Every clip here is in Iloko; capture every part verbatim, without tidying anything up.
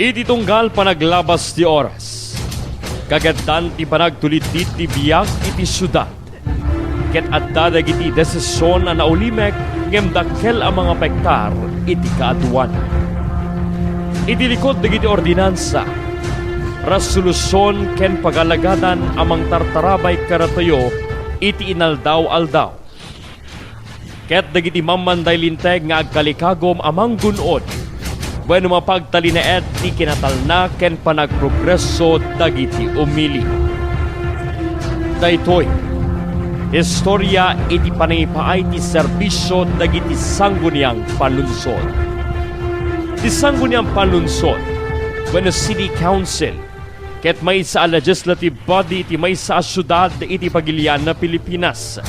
Iti tunggal panaglabas ti oras, kageddan ti panagtulitlit ti biag iti siudad, ket adda dagiti desisyon a naulimek ngem dakkel a mangapektar iti kaaduan. Iti likod dagiti ordinansa, resolusion ken pagalagadan a mangtartarabay kadatayo iti inaldaw-aldaw. Ket dagiti mammanday linteg nga agkalikagum a manggun-od wenno mapagtalinaed ti kinatalna ken panagprogreso dagiti umili. Daytoy, istorya iti panangipaay ti serbisio dagiti sangguniang panlunsod. Ti sangguniang panlunsod wenno city council ket maysa a legislative body iti maysa a siudad iti pagilian a Pilipinas.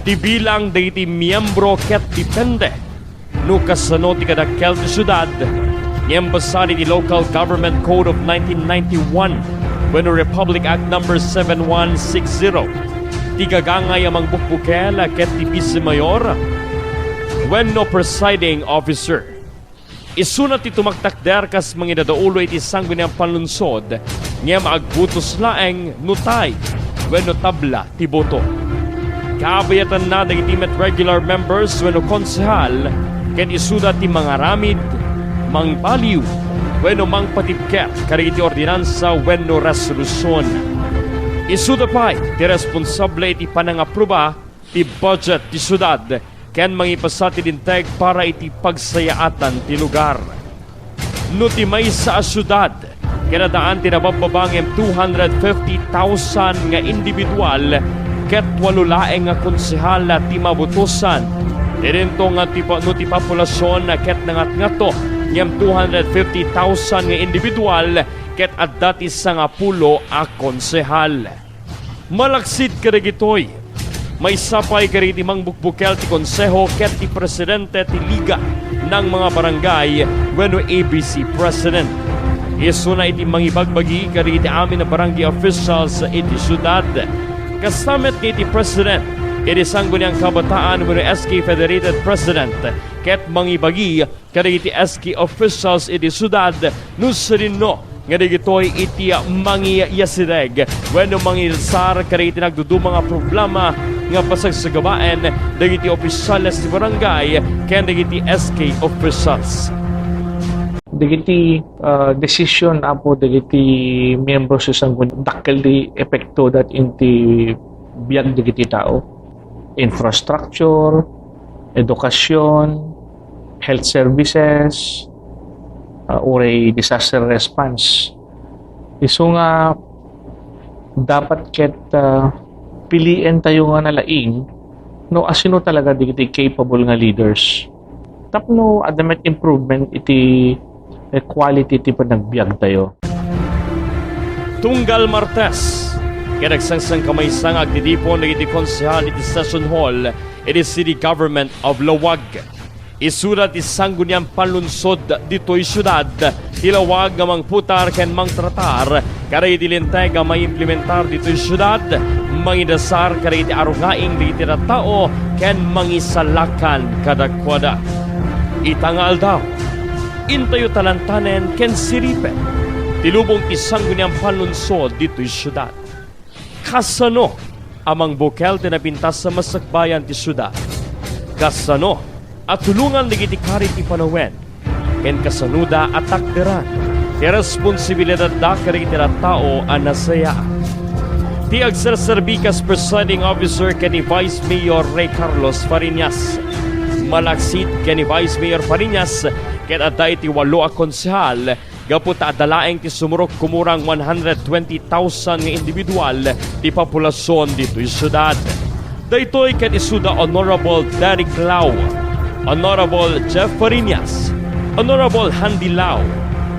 Ti bilang dagiti miyembro ket depende no kasano ti kadakkel ti siudad, ngem basar iti Local Government Code of nineteen ninety-one wenno Republic Act Number seven one six zero, ti gagangay a mangbukbukel ket ti vice mayor wenno presiding officer. Isuna ti tumaktakder kas mangidadaulo iti sangguniang panlunsod, ngem agbutos laeng no tie wenno tabla ti boto. Kabayatanna dagiti met regular members wenno konsehal, ket isuda ti mangaramid, mangbaliw, wenno mangpatibker kadagiti ordinansa wenno resolusion. Isuda pay ti responsable iti panangapruba ti budget ti siudad ken mangipasa ti linteg para iti pagsayaatan ti lugar. No ti maysa a siudad ket addaan ti nababbaba ngem two hundred fifty thousand nga individual ket walo laeng nga konsehal ti mabutosan. Idinto nga ti pa-, no ti populasion ket nangatngato ngem two hundred fifty thousand nga individual ket adda ti sangapulo a konsehal. Malaksid kadagitoy, maysa pay kadagiti mangbukbukel ti konseho ket ti presidente ti Liga ng mga Barangay wenno A B C president. Isuna iti mangibagbagi kadagiti amin a barangay officials iti siudad. Kasta met iti president iti Sangguniang Kabataan wenno S K Federated President ket mangibagi kadagiti S K officials iti siudad no sadino nga dagitoy iti mangiyasideg wenno mangidasar kadagiti nagduduma nga problema nga pasagsagabaen dagiti opisyales ti barangay ken dagiti S K officials. Dagiti, ah, desisyon, apo, dagiti miyembro ti sanggunian, dakkel ti epekto dat iti biag dagiti tao, infrastructure, edukasion, health services, ah, uray disaster response. Isu nga dapat ket, ah, pilien tayo nga nalaing no asino talaga dagiti capable nga leaders. Tapno adda met improvement iti, eh, quality ti panagbiag tayo. Tunggal Martes, ket agsangsangkamaysa nga agtitipon dagiti konsehal iti Session Hall iti City Government of Laoag. Isuda ti Sangguniang Panlunsod ditoy siudad ti Laoag nga mangputar ken mangtratar kadagiti linteg a maimplementar ditoy siudad, mangidasar kadagiti arungaing dagiti tattao ken mangisalakan kadakuada. Ita nga aldaw, intayo talantanen ken siripen ti lubong ti Sangguniang Panlunsod ditoy siudad. Kasano a mangbukel ti napintas a masakbayan ti siudad? Kasano a tulongan dagiti kari ti panawen? Ken kasanoda a takderan ti responsibilidatda kadagiti tattao a nasayaat? Ti agserserbi kas presiding officer ken ni Vice Mayor Rey Carlos Fariñas. Malaksid ken ni Vice Mayor Fariñas ket adda iti walo a konsehal gapu ta adda laeng ti sumurot kumurang one hundred twenty thousand nga individual ti populasion ditoy siudad. Daytoy ket isuda Honorable Derek Lau, Honorable Jeff Fariñas, Honorable Handy Lau,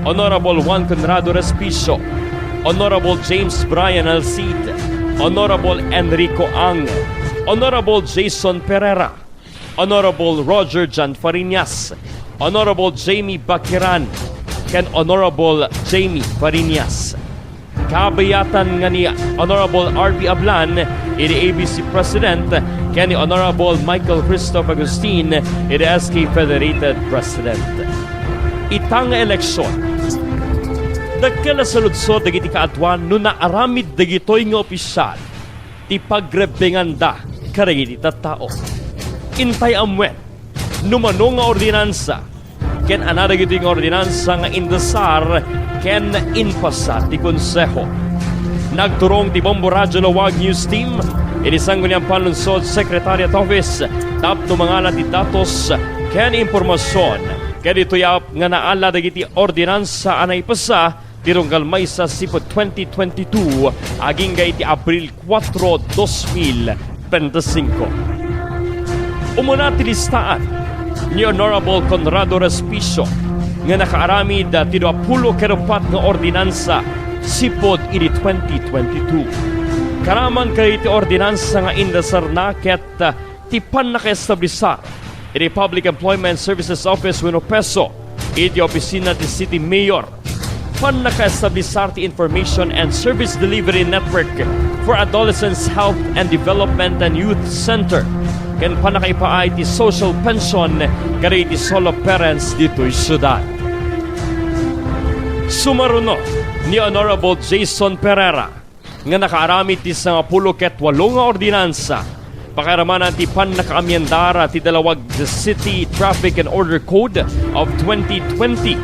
Honorable Juan Conrado Respicio, Honorable James Brian Alcid, Honorable Enrico Ang, Honorable Jason Pereira, Honorable Roger John Fariñas, Honorable Jamie Baquiran, ken Honorable Jamie Fariñas. Kabayatan nga ni Honorable R B Ablan, idi A B C President, ken ni Honorable Michael Christoph Agustin, idi S K Federated President. Ita nga eleksyon, Dakkel a saludsod dagiti kaaduan no naaramid dagitoy nga opisyal ti pagrebbenganda kadagiti tattao. Intay ammoen no mano nga ordinansa ken ania dagitoy nga ordinansa nga indesar ken impasa ti Konseho. Nagturong ti Bombo Radyo Laoag News Team iti Sangguniang Panlungsod Secretariat Office tapno mangala ti datos ken impormasion kadagitoy a nga naala dagiti ordinansa a naipasa ti tunggal maysa sipud twenty twenty-two agingga iti Abril kuatro, dos mil benti singko. Umuna ti listaan ni Honorable Conrado Respicio nga nakaaramid ti duapulo ket uppat nga ordinansa sipud iti twenty twenty-two. Karaman kadagiti ordinansa nga indesarna ket ti pannakaestablisar iti Public Employment Services Office wenno PESO iti opisina ti City Mayor, pannakaestablisar ti Information and Service Delivery Network for Adolescents Health and Development and Youth Center, ken pannakaipaay ti social pension kadagiti solo parents ditoy siudad. Sumaruno ni Honorable Jason Pereira nga nakaaramid ti sangapulo ket walo nga ordinansa. Pakairamanan ti pannakaamiendar ti Dalaoag City Traffic and Order Code of twenty twenty.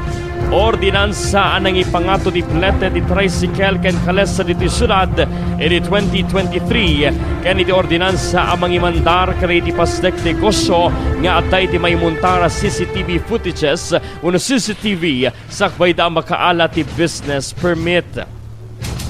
Ordinansa a nangipangato ti plete ti tricycle ken kalesa ditoy siudad iti twenty twenty-three, ken iti ordinansa a mangimandar kadagiti pasdek negosio nga adda iti maimuntar a C C T V footages wenno C C T V sakbayda a makaala ti business permit.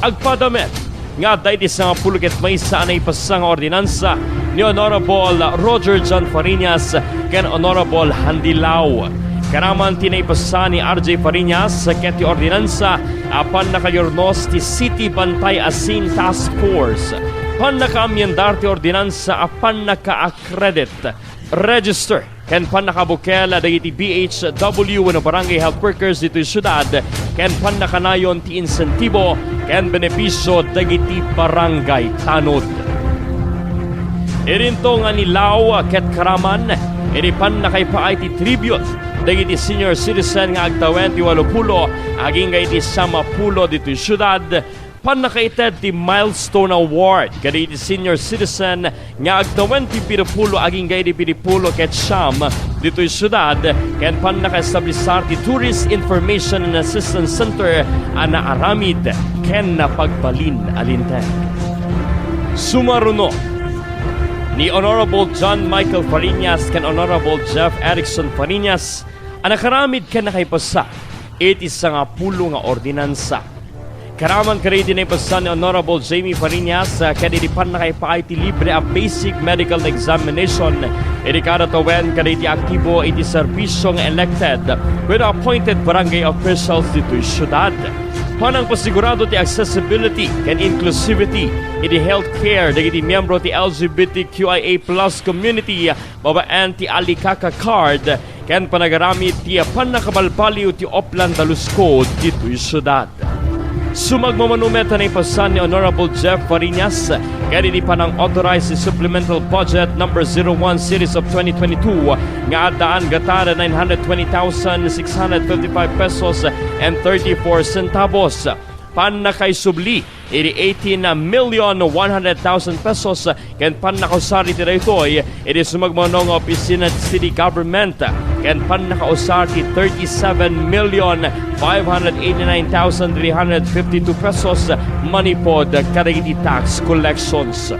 Agpada met nga adda iti sangapulo ket maysa a naipasa nga ordinansa ni Honorable Roger John Fariñas ken Honorable Handy Lao. Karaman ti naipasa ni R J Fariñas ket ti ordinansa a pannakayurnos ti City Bantay Asin Task Force. Pannakaamiendar ti ordinansa a pannaka-accredit, register, ken pannakabukel dagiti B H W wenno barangay health workers ditoy siudad, ken pannakanayon ti insentibo ken benepisio dagiti barangay tanod. Idinto nga ni Lao ket Karaman iti pannakaipaay ti tribute dagiti senior citizen nga agtawen ti walopulo agingga iti sangapulo ditoy siudad, pannakaited ti Milestone Award kadagiti senior citizen nga agtawen ti pidopulo agingga iti pidopulo ket siam ditoy siudad, ken pannakaestablisar ti Tourist Information and Assistance Center a naaramid ken napagbalin a linteg. Sumaruno ni Honorable John Michael Fariñas ken Honorable Jeff Erickson Fariñas a nakaramid ken nakaipasa iti sangapulo nga ordinansa. Karaman kadagiti naipasa ni Honorable Jamie Fariñas, ah, ket iti pannakaipaay ti libre a basic medical examination iti kada tawen kadagiti aktibo iti serbisio nga elected wenno appointed barangay officials ditoy siudad. Panangpasigurado ti accessibility ken inclusivity iti healthcare dagiti miyembro ti L G B T Q I A plus community babaen ti Alikaka Card ken panagaramid ti pannakabalbaliw ti Oplan Dalus Code ditoy siudad. Sumagmamano met a naipasa ni Honorable Jeff Fariñas ket iti panang-authorize ti Supplemental Budget Number Zero One Series of twenty twenty-two nga addaan gata nine hundred twenty thousand six hundred fifty-five pesos and thirty-four centavos. Pannakaisubli iti eighteen million one hundred thousand pesos ken pannakausar iti daytoy iti sumagmamano nga opisina ti city government ken pannakausar ti thirty-seven million five hundred eighty-nine thousand three hundred fifty-two pesos manipud kadagiti tax collections.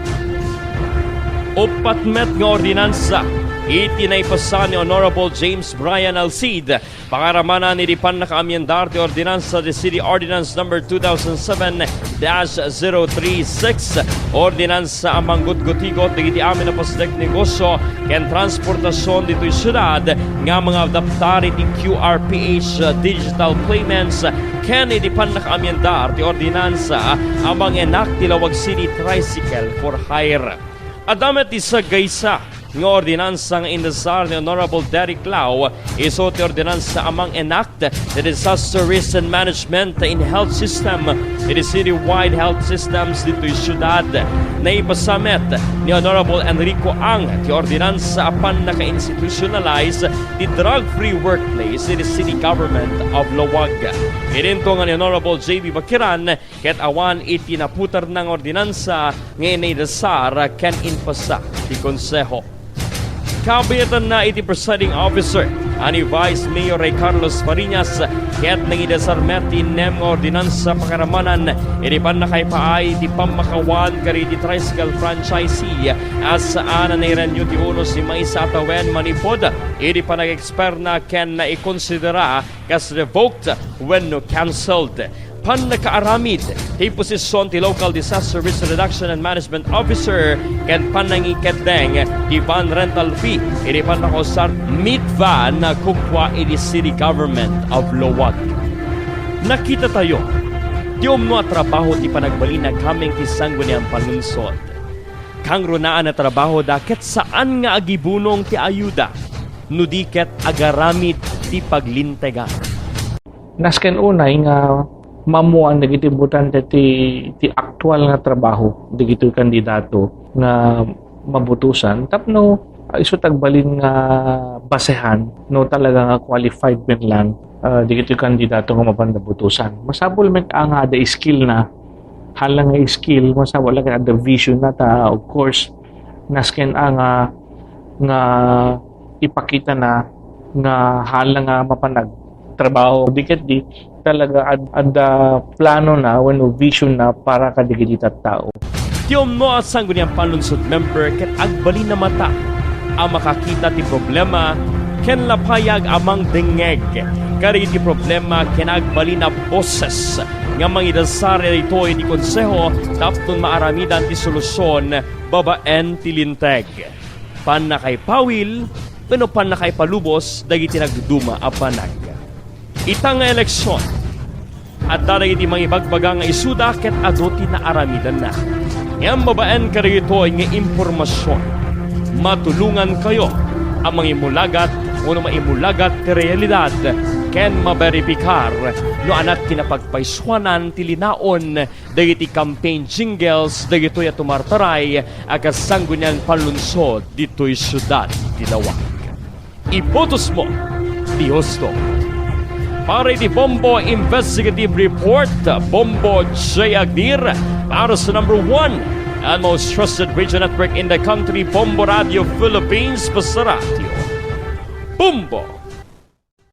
Uppat met nga ordinansa iti naipasa ni Honorable James Brian Alcid, pakairamanan iti pannakaamiendar ti ordinansa ti City Ordinance Number two thousand seven dash zero three six, ordinansa a manggutgutigot dagiti amin a pasdek negosio ken transportasion ditoy siudad nga mangadaptar iti Q R P H digital payments ken iti pannakaamiendar ti ordinansa a mang-enact ti Laoag City Tricycle for Hire. Adda met ti sagaysa nga ordinansa nga indesar ni Honorable Derek Lau, isu ti ordinansa a mang-enact ti Disaster Risk and Management in Health System iti citywide health systems ditoy siudad. Naipasa met ni Honorable Enrico Ang ti ordinansa a pannaka-institutionalize ti drug-free workplace iti City Government of Laoag. Idinto nga ni Honorable J B Bakiran ket awan iti naputarna nga ordinansa nga inaidasar ken impasa ti Konseho. Kabinetanna iti presiding officer a ni Vice Mayor Ray Carlos Fariñas ket nangidasar met ti innem nga ordinansa pakaramanan iti pannakaipaay ti pammakawan kadagiti tricycle franchisee a saan a nairenew ti unos ti maysa a tawen manipud iti panag-eksperna ken naikonsidera kas revoked wenno cancelled. Pannakaaramid ti posisyon ti Local Disaster Risk Reduction and Management Officer ken pannangikeddeng ti van rental fee iti pannakausar met van kukua iti City Government of Laoag. Nakitatayo ti umno a trabaho ti panagbalin a kameng ti Sangguniang Panlungsod. Kangrunaan a trabahoda ket saan nga agibunong ti ayuda no di ket agaramid ti paglintegan. Nasken unay nga maammoan dagiti botante ti, ti aktual nga trabaho dagitoy kandidato nga mabutosan tapno, ah, isu ti agbalin nga basehan no talaga nga qualified met lang, ah, dagitoy kandidato nga mapanda butosan. Masapul met a nga adda skill na, hala nga skill, masapul a ket adda vision na ta, of course, nasken a nga, nga ipakita na nga hala nga mapan agtrabaho. Di ket di talaga ad-, adda plano na wenno vision na para kadagiti tattao. Ti umno a Sangguniang Panlungsod member ket agbalin a mata a makakita ti problema ken lapayag a mangdengngeg kadagiti problema ken agbalin a boses nga mangidasar daytoy iti Konseho tapno maaramidan ti solusyon babaen ti linteg, pannakaipawil, wenno pannakaipalubos dagiti nagduma a banag. Ita nga eleksion, adda dagiti mangibagbaga nga isuda ket adu ti naaramidanna. Ngem babaen kadagitoy nga impormasion, matulongankayo a mangimulagat wenno maimulagat ti realidad ken maberipikar no ania ti napagpaysuanan ti linaon dagiti campaign jingles dagitoy a tumartaray a kas Sangguniang Panlungsod ditoy siudad ti Laoag. Ibotos mo ti husto. Para iti Bombo Investigative Report, Bombo J Agdir, para sa number one and most trusted radio network in the country, Bombo Radio Philippines, basta radyo. Bombo!